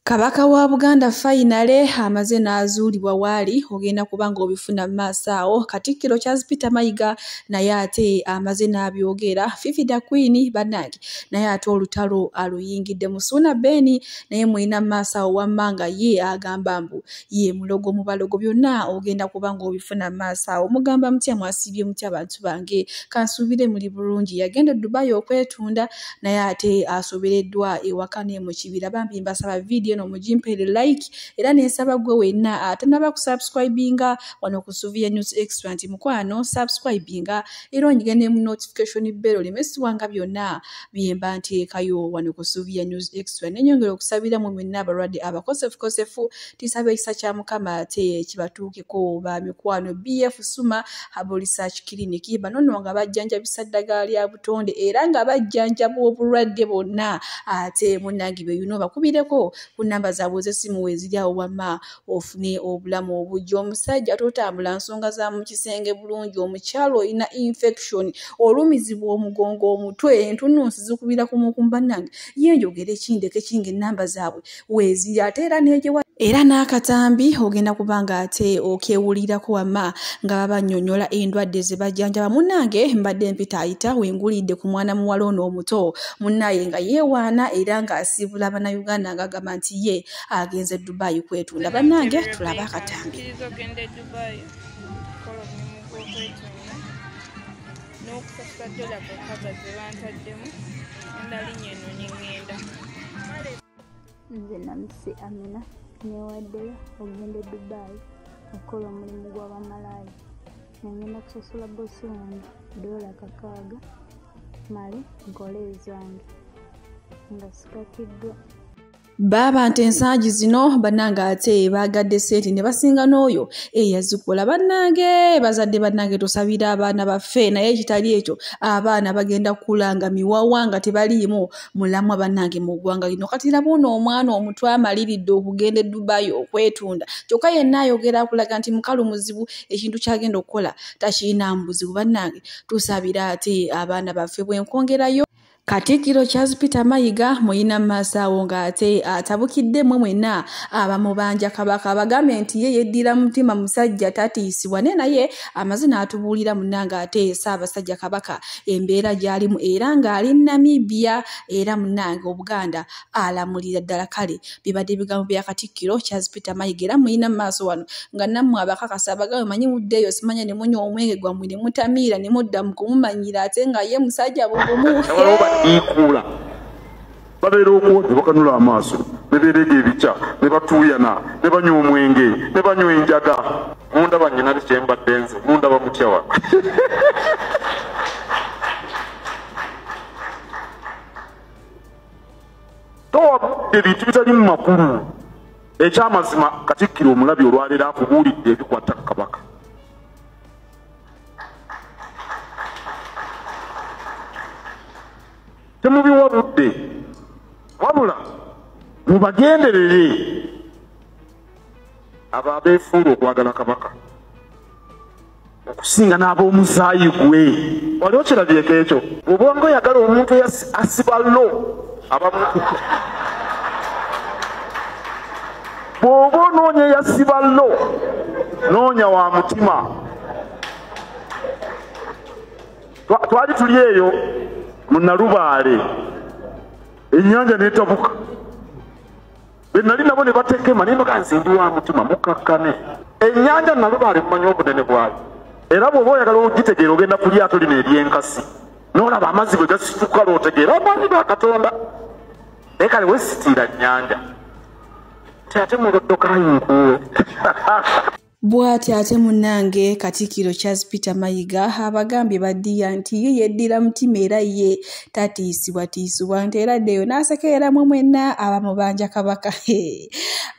Kabaka wa Buganda finally amaze n'azuulibwa waali ogenda kubanga obifuna mu maaso awo. Katikkiro Charles Peter Mayiga naye ate amaze n'abyogera. Fifi da Queen bannange naye ate olutalo aluyingidde. Musuna Ben naye mulina mu maaso awo wamma nga ye agamba mbu ye mulogo mu balogo, byonna ogenda kubanga obifuna mu maaso awo. Mugamba mutya, mwasiibye mutya abantu bange? Kansuubire muli bulungi. Yagenda e Dubai okwetunda naye ate asobereddwa ewaka ne mu kibira. Bambi mbasaba vidiyo eno mugimpere like, era nensaba gwe wenna atanaba kusubscribinga wano ku Suvia News Extra nti mukwano subscribinga era onyige ne mu notification bell oleme siwanga byonna byemba nteekayo wano ku Suvia News Extra. Nenyongera okusabira mu mwenna abalwadde abakosefukosefu, tisaba ekisa kya Mukama ate kibatuukeko ba mikwano. BF Suma Herbal Research Clinic bano nno nga bajjanjabisa ddagala lya butonde era nga bajjanjaba obulwadde bwonna, ate munnange beyuno bakubireko ku namba zaabwe ez'essimu weeziri awo wamma ofune obulamu obujja. Omusajja totambula nsonga za mu kisenge bulungi, omukyala olina infection, olumizibwa omugongo, omutwe, entunnunsi zikubira ku mukumba. Bannange ye njogere kindeke kinga ennamba zaabwe weeziri, ate era neegyewa era n'akatambi ogenda kubanga ate okeewulirako wamma nga babannyonnyola endwadde ze bajjanjaba. Munnange mbadde mpita ayita wengulidde ku mwana muwala ono omuto munnaye nga yeewaana era ng'asiibula Bannayuganda ng'agamba nti ye agenze Dubai kwetunda. Bannange tulabe akatambi. Nzikiriza ogenda e Dubai okukola omulimu gw'okwetunda n'okusasula $6 ze bantaddemu, endalinnya eno ne ŋŋenda. Nze Namisi Amina, neewaddeyo okugenda e Dubai okukola omulimu gw'abamalaaya. Ngenda kusasula bboosi wange $6 mmale nkole ezange nga sikakiddwa. Baaba nti ensangi zino bannange ate baagadde ssente ne basinga n'oyo eyazikola. Bannange bazadde, bannange tusabire abaana baffe, naye ekitali ekyo abaana bagenda kukula nga miwawa nga tebaliimu mulamwa bannange mu ggwanga lino. Kati laba ono omwana omuto amaliridde okugenda e Dubai okwetunda, kyokka yenna ayogera akulaga nti mukalu muzibu, ekintu ky'agenda okukola takirinaamu buzibu. Bannange tusabire ate abaana baffe. Bwe nkwongerayo Katikkiro Charles Peter Mayiga muyina mu maaso awo ng'ate atabukidde mmwe mwenna abamubanja Kabaka, abagambye nti ye yeddira mutima musajja tatiisibwa, naye amaze n'atubuulira munnange ate Ssaabasajja Kabaka embeera gy'alimu era ng'ali Namibia, era munnange Obuganda alamulira ddala. Kale bibadde ebigambo bya Katikkiro Charles Peter Mayiga, era muyina mu maaso wano nga nammwe abakakasa abagambe manyi muddeeyo simanya ne munywa omwenge gwammwe ne mutamiira ne mudda mu kumumanyira ate nga ye musajja bugumu. Ikuula babeera okwo ne bakanula amaaso ne beerega ebikya ne batuuyana ne banywa omwenge ne banywa enjaga. Mundaba nnyina kyembadde nze, mundaba mutya wa towa ebintu bitali mu makulu. Ekyamazima Katikkiro omulabi olwaleero akubuulidde ebikwata ku Kabaka. Temubiwa budde, wabula mubagenderere abo abeefuula okwagala Kabaka okusinga n'ab'omuzaayi gwe. Wali okirabyeko ekyo? Bw'oba nga oyagala omuntu asiba lo abamu, bw'oba onoonya eyasiba lo, noonya wa mutima. Twali tuli eyo mu Nalubaale, ennyanja n'etabuka, be nali nabo ne batekema, naye mbaga nze ndi wa mutima, mukakkane. Ennyanja Nalubaale mumanyi obunene bwayo, era bw'oba oyagala ogitegeera ogenda ku lyato lino ery'enkasi n'olaba amazzi bwe gasituka lw'otegeera amaanyi ga Katonda. Naye kale weesitiira nnyanja ti ate muloddokayo nkuwe. Bw'ati ate munnange Katikkiro Charles Peter Mayiga abagambye baddiya nti ye yeddira mutima era ye tatiisibwatiisibwa, nti era ddeyo n'asekereramu mwenna abamubanja Kabaka.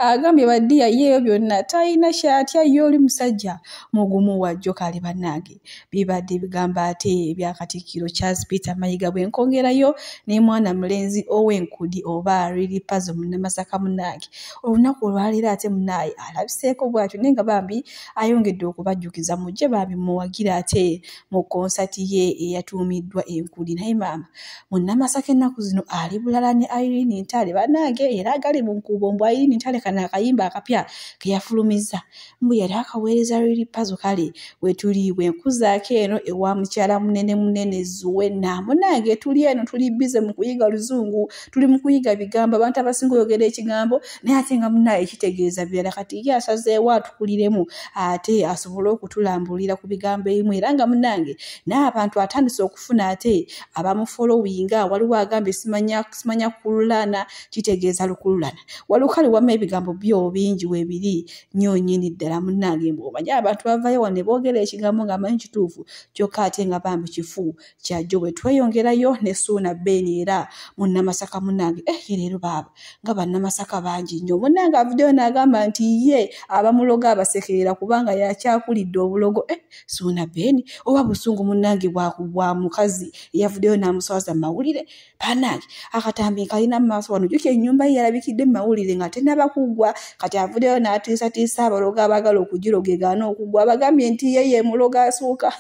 Agambye baddiya yeeyo byonna talina kyatya, ye oli musajja mugumu wajjo. Kale bannange, bibadde ebigambo ate ebya Katikkiro Charles Peter Mayiga. Bwe nkongerayo ne mwana mulenzi ow'enkudi oba Lil Pazo munnamasaka munnange, olunaku olwaleero ate munnaye alabiseeko bw'atyo, naye nga bambi ayongedde okubajjukiza mujje bambi muwagire ate mu konsati ye eyatuumiddwa Enkudi. Naye maama munnamasaka ennaku zino ali bulala ne Irene Ntale bannange, era agali mu nkuubo mbu Irene Ntale kano akayimba akapya ke yafulumizza mbu yali akaweereza Lil Pazo. Kale wetuli bwenkuzaako eno ewa mukyala munene munene Zuwena munnange, tuli eno tuli bize mu kuyiga luzungu, tuli mu kuyiga bigambo. Abantu abasinga oyogera ekigambo naye ate nga munnaye kitegeeza birala. Kati ye asazeewo atukuliremu ate asobole okutulambulira ku bigambo ebimu, era nga munnange n'abantu atandise okufuna ate abamufollowinga. Waliwo agambye simanya simanya kululana, kitegeeza lukululana. Waliwo kale wamma ebigambo byo bingi weebiri nnyo nnyini ddala munnange. Mbw'omanyi abantu bavayo wano ne boogera ekigambo ng'amanyi kituufu, kyokka ate nga bambi kifu kyajjo. Bwe tweyongerayo ne Suuna Ben era munnamasaka munnange, ye leero baaba nga bannamasaka bangi nnyo munnange, avuddeyo n'agamba nti ye abamuloga abasekerera kubanga yakyakulidde obulogo. Suuna Ben oba busungu munnange bwa mukazi eyavuddeyo n'amuswaza mu mawulire. Bannange, akatambi kalina mu maaso wano, jjukira ennyumba ye yalabikidde mu mawulire nga tennaba kuggwa. Kati avuddeyo n'atiisatiisa abalogo abaagala okugiroga egaane okuggwa, abagambye nti ye ye mulogo asooka.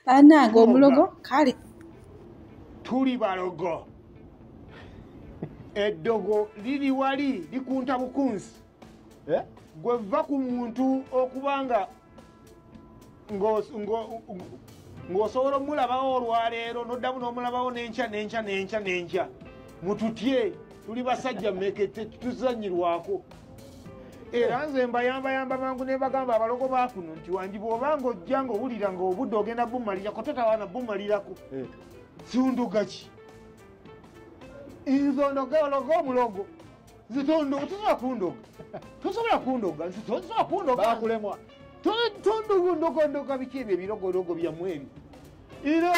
Bannange, omulogo kale. Tuli balogo, eddogo liri wali likunta bukunsi. Gwe vva ku muntu okubanga ng'osobola omulabawo olwaleero n'oddamu n'omulabawo n'enkya n'enkya n'enkya n'enkya. Mututye, tuli basajja mmeke, tuzannyirwako. Era nze mbayambayamba mangu ne bagamba abalogo baakuno nti wangi bw'obanga ojja ng'owulira ng'obudde ogenda bumalirako, totawaana bumalirako. Siundoga ki? Nze ondoga ologa omulogo. Nze tosobola kundoga, tosobola kundoga, nze tosobola kundoga. Bakulemwa. Tondogondogondoga biki ebyo ebirogorogo byammwe ebyo? Era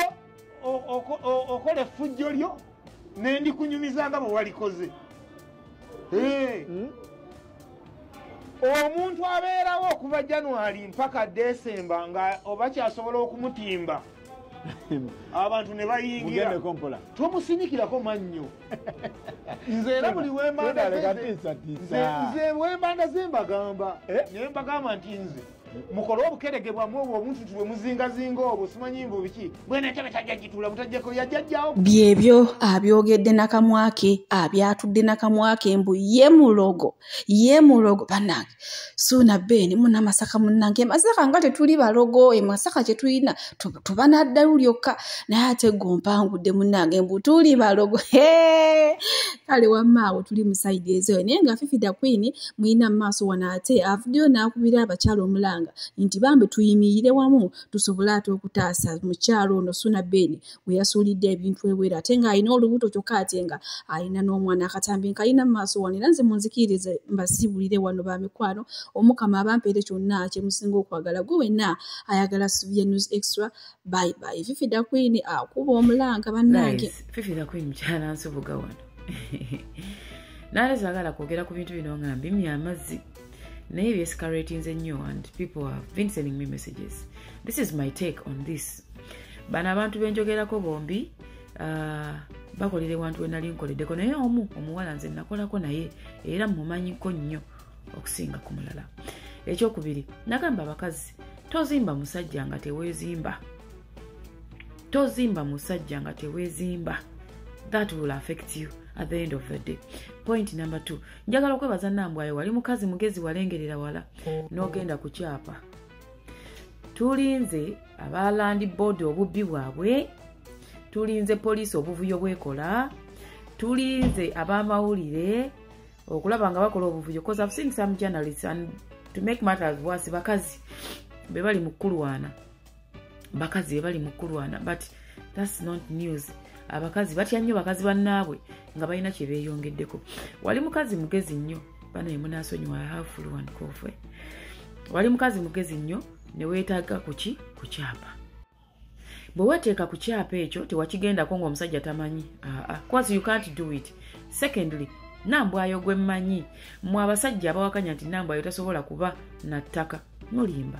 okola effujjo lyo ne ndikunyumiza nga bwe walikoze. Omuntu abeerawo okuva January mpaka December nga oba kyasobola okumutimba abantu ne bayingira, Mugendeko mpola. Tomusinikirako mannyo. Nze era buli Leka tiisatiisa. Nze wembanda ze mbagamba naye mbagamba nti nze mukole obukerege bwammwe obwo obuntutu bwe muzingazinga obwo, simanyi mbu biki, bwene entebe tajja gituula mutajjako yajjajjawo. Byebyo abyogedde nakamwa ke, abyatudde nakamwa ke mbu ye mulogo, ye mulogo. Bannange, Suuna Ben munnamasaka munnange, e Masaka nga tetuli balogo, e Masaka kye tulina tuba naddalu lyokka, naye ate gwe ompangudde munnange mbu tuli balogo. Kale wamma awo tuli mu side ezo, naye nga Fifi da Queen muyina mu maaso wano ate avuddeyo n'akubira abakyala omulanga nti bambi tuyimirire wamu tusobole ate okutaasa mukyala ono Suuna Ben we yasuulidde ebintu ebweru, ate ng'alina olubuto kyokka ate nga alina n'omwana. Akatambi nkalina mu maaso wano, era nze munzikirize mbasiibulire wano ba mikwano. Omukama abampeere kyonna kye musinga okwagala. Gwe wenna ayagala Suvia News Extra, bye bye. Fifi da Queen akuba omulanga bannange. Guys, Fifi da Queen mukyala Nsubuga wano. Naale saagala kwogera ku bintu bino nga mbimya amazzi, naye byescalatinze nnyo and people have been sending me messages. This is my take on this. Bano abantu benjogerako bombi bakolera ewantu we nali nkoleddeko, naye omu omuwala nze nakolako naye era mumanyiko nnyo okusinga ku mulala. Ekyokubiri, nagamba abakazi, tozimba musajja nga teweezimba, tozimba musajja nga teweezimba. That will affect you at the end of the day. Point number 2, njagala okwebaza Nambwayo, wali mukazi mugezi, walengerera wala n'ogenda ku kyapa. Tulinze aba land board obubbi bwabwe, tulinze poliisi obuvuyo bwekola, tulinze ab'amawulire okulaba nga bakola obuvuyo, because I've seen some journalists, and to make matters worse, bakazi be bali mu kulwana, bakazi be bali mu kulwana, but that's not news. Abakazi batya nnyo bakazi bannaabwe nga balina kye beeyongeddeko. Wali mukazi mugezi nnyo, banaye munaasonyiwa, I have flu and cough. Wali mukazi mugezi nnyo ne weetaaga kuki? Ku kyapa. Bwe weeteeka ku kyapa ekyo tewakigendako ng'omusajja tamanyi, aa, cause you can't do it. Secondly, Nambwayo gwe mmanyi, mmwe abasajja abawakanya nti Nambwayo tasobola kuba na ttaka, mulimba.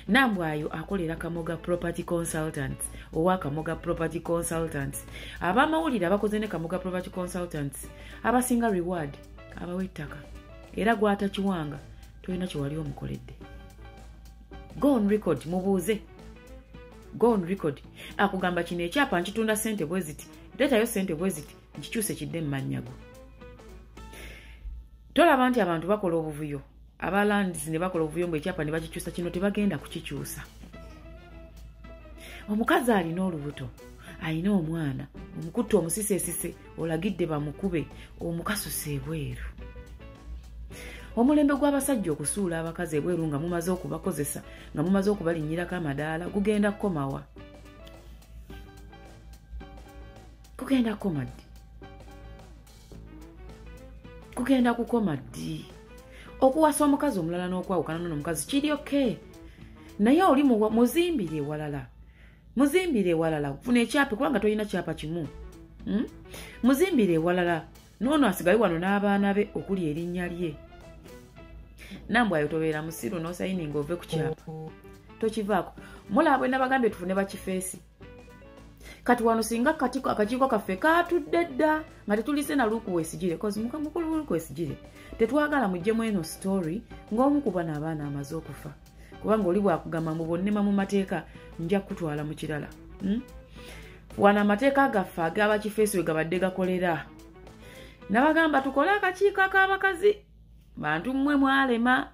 Nambwayo akolera Kamoga Property Consultants, owa Kamoga Property Consultants. Abamawulire abakoze ne Kamoga Property Consultants abasinga reward abawa ettaka, era gw'atakiwanga tolina kye wali omukoledde. Go on record, mubuuze. Go on record. Akugamba kino ekyapa nkitunda ssente bwe ziti, leetayo ssente bwe ziti, nkikyuse kidde mu mannya go. Tolaba nti abantu bakola obuvuyo, abalandizi ne bakola obuvuyo mbu ekyapa ne bakikyusa, kino tebagenda kukikyusa. Omukazi alina olubuto, alina omwana, omukutte omusiseesise, olagidde bamukube, omukasuse ebweru. Omulembe gw'abasajja okusuula abakazi ebweru nga mumaze okubakozesa, nga mumaze okubalinnyirako amadaala, gugenda kukomawa? Gugenda kukoma ddi? Kugenda kukoma ddi? Okuwasa omukazi omulala n'okwawukana n'omukazi kiri okay, naye oli muzimbire ewalala, muzimbire ewalala, funa ekyapa kubanga tolina kyapa kimu. Muzimbire ewalala, n'ono asigale wano n'abaana be okuli erinnya lye. Nambwayo tobeera musiru n'osayininga ove ku kyapa, tokivaako. Mulaba bwe nabagambye tufune bakifeesi. Kati wano singa akakiiko kaffe katudde dda nga tetulise na Luke Wesigire, cause mukulu Luke Wesigire tetwagala muggyemu eno story ng'omu ku bano abaana amaze okufa, kubanga oli bwakugamba mu bonnema mu mateeka nja kutwala mu kirala. Wano amateeka gaffe ag'abakifeesi we gabadde gakolera. Nabagamba tukole akakiiko ak'abakazi, bantu mmwe mwalema,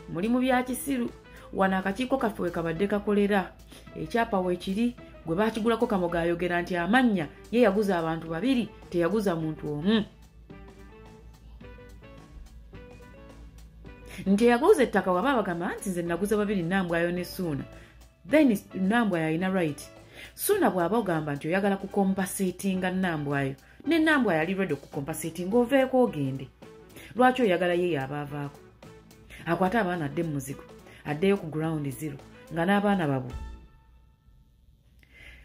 muli mu bya kisiru. Wano akakiiko kaffe we kabadde kakolera, ekyapa weekiri gwe bakigulako Kamoga ayogera nti amannya ye yaguza abantu babiri, teyaguza muntu omu. Nti yaguza ettaka waba bagamba nti nze naguza babiri, Nambwayo ne Suuna, then Nambwayo alina right. Suuna bw'aba ogamba nti oyagala kukompensatinga Nambwayo, ne Nambwayo ali ready okukompensatinga, oveeko ogende. Lwaki oyagala ye y'aba avaako? Akwate abaana adde mu muzigo, addeyo ku ground zero nga n'abaana babwe.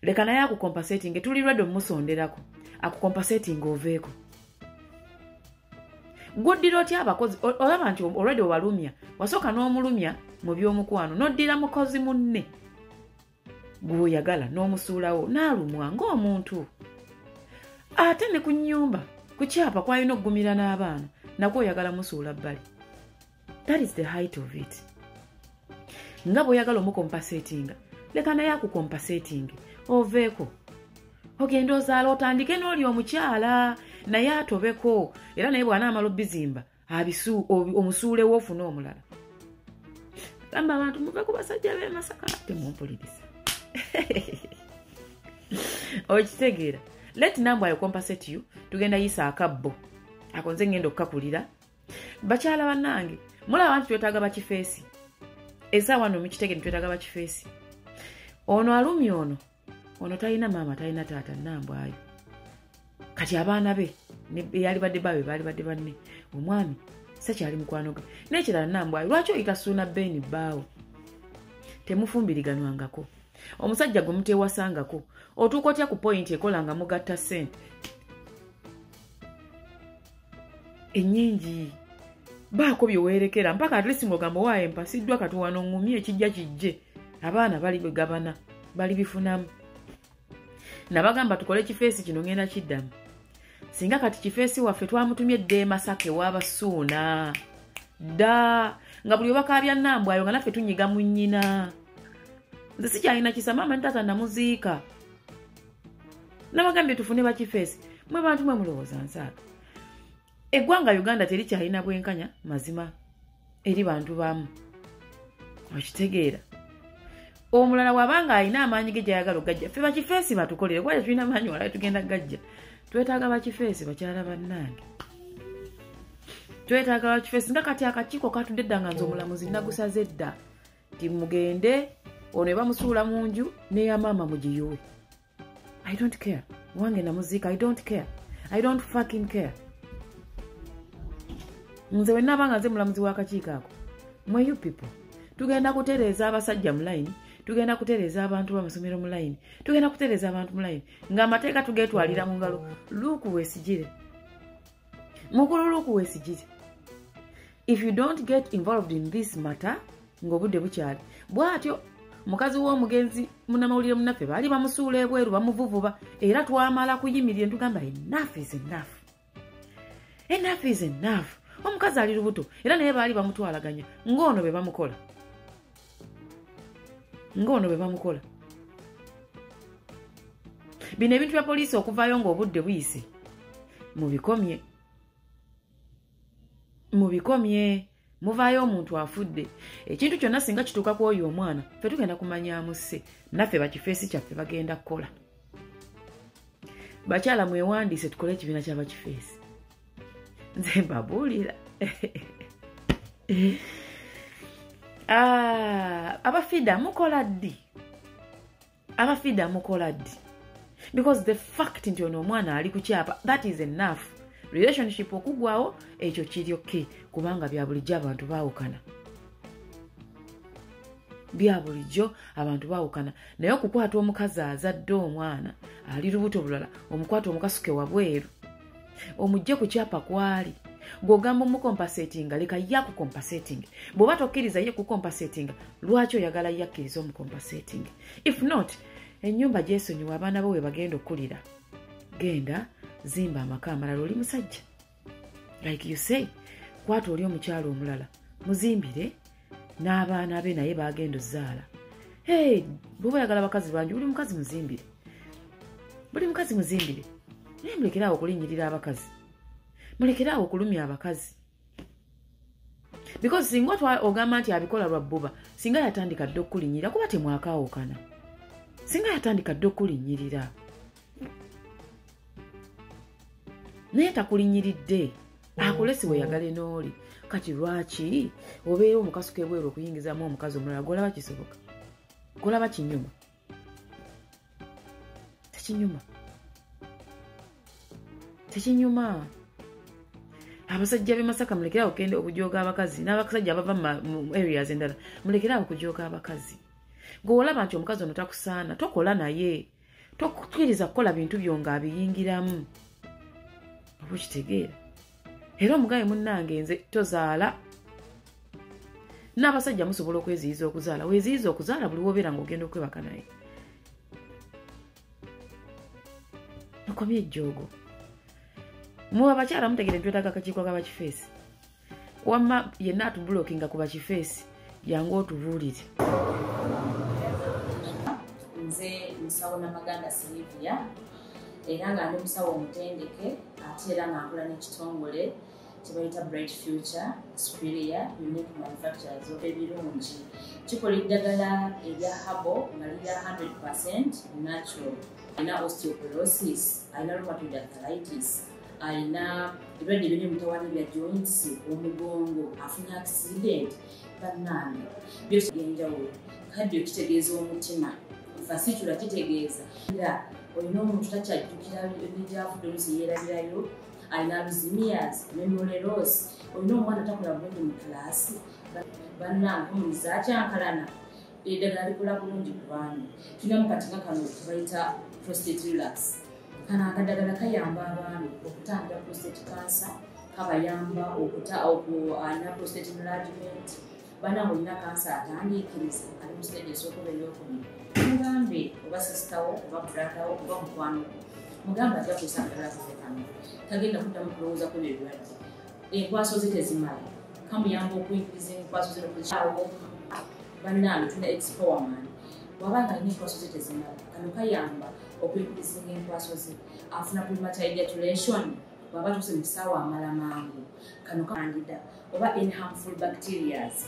Leka naye akukompensatinge, tuli ready omusonderako, akukompensatinga oveeko. Gwoddira otya abakozi? Olaba nti already obalumya, wasooka n'omulumya mu by'omukwano, n'oddira mukozi munne gw'oyagala n'omusuulawo n'alumwa ng'omuntu. Ate ne ku nnyumba, ku kyapa kw'alina okugumira n'abaana, nakwo oyagala musuula bbali. That is the height of it. Nga bw'oyagala omukompensatinga, leka naye akukompensatinge, oveeko. Ogenda ozaala otandike n'oli omukyala, naye atobeko, era naye bw'anaamala obbizimba omusuulewo ofune omulala. Gamba abantu muve ku basajja b'e Masaka, temumpuliriza. Okitegeera? Let Nambwayo compensate you, tugenda yisa akabbo ako nze ngenda okukakulira. Bakyala bannange, mulaba nti twetaaga bakifeesi. Essaawa nno mukitege nti twetaaga bakifeesi. Ono alumya ono, ono talina maama, talina taata, Nambwayo. Kati abaana be eyali badde baabe baali badde banne, omwami sakyali mukwano gwe. N'ekirala Nambwayo, lwaki oyita Suuna Ben bbaawo? Temufumbiriganwangako. Omusajja gwe mutewasangako, otuuka otya ku point ekola nga mugatta ssente ennyingi? Baako bye weerekera mpaka at least ng'ogamba waaye mpasiddwa kati wano ŋŋumye ekijja kijje, abaana bali bwegabana bali bifunamu. Nabagamba tukole kifeesi kino, ngenda kiddamu. Singa kati kifeesi waffe twamutumye dda e Masaka ew'Abasuuna dda, nga buli obakaabya Nambwayo nga naffe tunyiga mu nnyina. Nze sikyalina kisa, maama ne taata namuziika. Nabagambye tufune bakifeesi. Mwe bantu mwe mulowooza nsaaga. Eggwanga Uganda terikyalina bwenkanya mazima eri bantu bamu. Okitegeera? Omulala bw'abanga alina amaanyi ge gy'ayagala okugajja, ffe bakifeesi batukolere, kuba tetulina maanyi wala tugenda gajja. Twetaaga bakifeesi bakyala bannange, twetaaga bakifeesi. Nga kati akakiiko katudde dda, nga nze omulamuzi nagusaze dda nti mugende ono ebamusuula mu nju n'eya maama mugiyuwe. I don't care, wange namuziika. I don't care, I don't fucking care. Nze wenna abanga nze mulamuzi w'akakiiko ako, mwe you people tugenda kutereeza abasajja mu line, tugenda kutereeza abantu b'amasomero mu line, tugenda kutereeza abantu mu line, ng'amateeka tugeetwalira mu ngalo. Luke Wesigire, Mukulu Luke Owoyesigyire, if you don't get involved in this matter, ng'obudde bukyali. Bw'atyo mukazi w'omugenzi munnamawulire munnaffe baali bamusuula ebweru bamuvuvuba, era twamala kuyimirira ntugamba enough is enough, enough is enough. Omukazi ali lubuto era naye baali bamutwalaganya ng'ono be bamukola, ng'ono be bamukola. Bino ebintu bya poliisi okuvaayo ng'obudde buyise, mubikomye, mubikomye. Muvaayo omuntu afudde. Ekintu kyonna singa kituuka ku oyo omwana, ffe tugenda kumanya amusse, naffe bakifeesi kyaffe bagenda kukola. Bakyala mwewandiise tukole ekibiina ky'abakifeesi. Nze mbabuulira. Abafida mukola ddi? Abafida mukola ddi? Because the fact nti ono omwana ali ku kyapa, that is enough. Relationship okugwawo ekyo kiri okay, kubanga bya bulijjo abantu baawukana, bya bulijjo abantu baawukana. Naye okukwata omukazi azadde omwana ali lubuto bulala, omukwata omukasuke wabweru, omugye ku kyapa kwali, gw'ogamba omukompasetinga, leka ye akukompasetinga. Bw'oba tokkiriza ye kukompasetinga, lwaki oyagala ye akkiriza omukompasetinga? If not, ennyumba gyesonyiwa abaana bo we bagenda okkulira. Genda zimba amaka amalala, oli musajja like you say, kwata oli omukyalo omulala muzimbire n'abaana be naye bagenda ozzaala. Hey, bw'oba oyagala bakazi bangi, buli mukazi muzimbire, buli mukazi muzimbire. Naye mulekeraawo okulinnyirira abakazi, mulekeraawo okulumya abakazi, because singa ogamba nti abikola lwa bbuba, singa yatandika dda okulinnyirira, kuba temwakaawukana, singa yatandika dda okulinnyirira, naye takulinnyiridde, akulesi weyagale n'oli. Kati lwaki obeera omukasuka ebweru okuyingizaamu omukazi omulala? Gw'olaba kisoboka? Gw'olaba kinyuma? Tekinyuma, tekinyuma. Abasajja b'e Masaka mulekeraawo okugenda okujooga abakazi, n'abasajja abava mu areas endala mulekeraawo okujooga abakazi. Gw'olaba nti omukazi ono takusaana, tokola naye, tokkiriza kukola bintu byo ng'abiyingiramu. Oba okitegeera? Era omugaye munnange nze tozaala. N'abasajja musobola okweziyiza okuzaala, weeziyiza okuzaala buli w'obeera ng'ogenda okwebaka naye. Mukomye ejjoogo. Muwe abakyala mutegere ntwetaaga akakiiko k'abakifeesi. Wamma yenna atubulokinga ku bakifeesi, jangu otubuulire. Nze musawo Namaganda Sylvia, era nga ndi musawo omutendeke, ate era nga nkola n'ekitongole kye bayita Bright Future Superior Unique Manufacturers of ebirungi. Kikola eddagala erya herbal nga lirya 100% natural. Alina osteoporosis, alina rheumatoid arthritis, alina ebirwadde ebiri emitawaana bya joints, omugongo, afunye accident, bannange byose byenjawulo. Kaddio kitegeeza omutima, fasitula kitegeeza era olina omuntu takyajjukira n'egyavudde oluusi yeerabirayo, alina Alzheimer's, memory loss, olina omwana takola bulungi mu kilaasi, bannange omulizi akyankalana, eddagala likola bulungi ku baami. Tulinamu kati nga kano kebayita prostate relax. Kano akaddagala kayamba abaami okutangira prostate cancer, kabayamba alina prostate enlargement, bannange olina kansa atandiikiriza ali mu stage esooka oba ey'okubiri, mugambe oba sisitawo oba brotherwo oba mukwano gwo, mugambe ajja kukozesa akadagala kaffe kano, tagenda kuddamu kulowooza ku ebyo ebirwadde. Enkwaso ze tezimala, kamuyamba okuyingiriza enkwaso ze n'okuzikyawo. Bannange tulina expowerman, bw'aba nga alina enkwaso ze tezimala, kano kayamba okuyingiriza enkwaso ze, afuna premature ejaculation, bw'aba atuuse mu kisaawe amala mangu, kano kandida oba any harmful bacterias.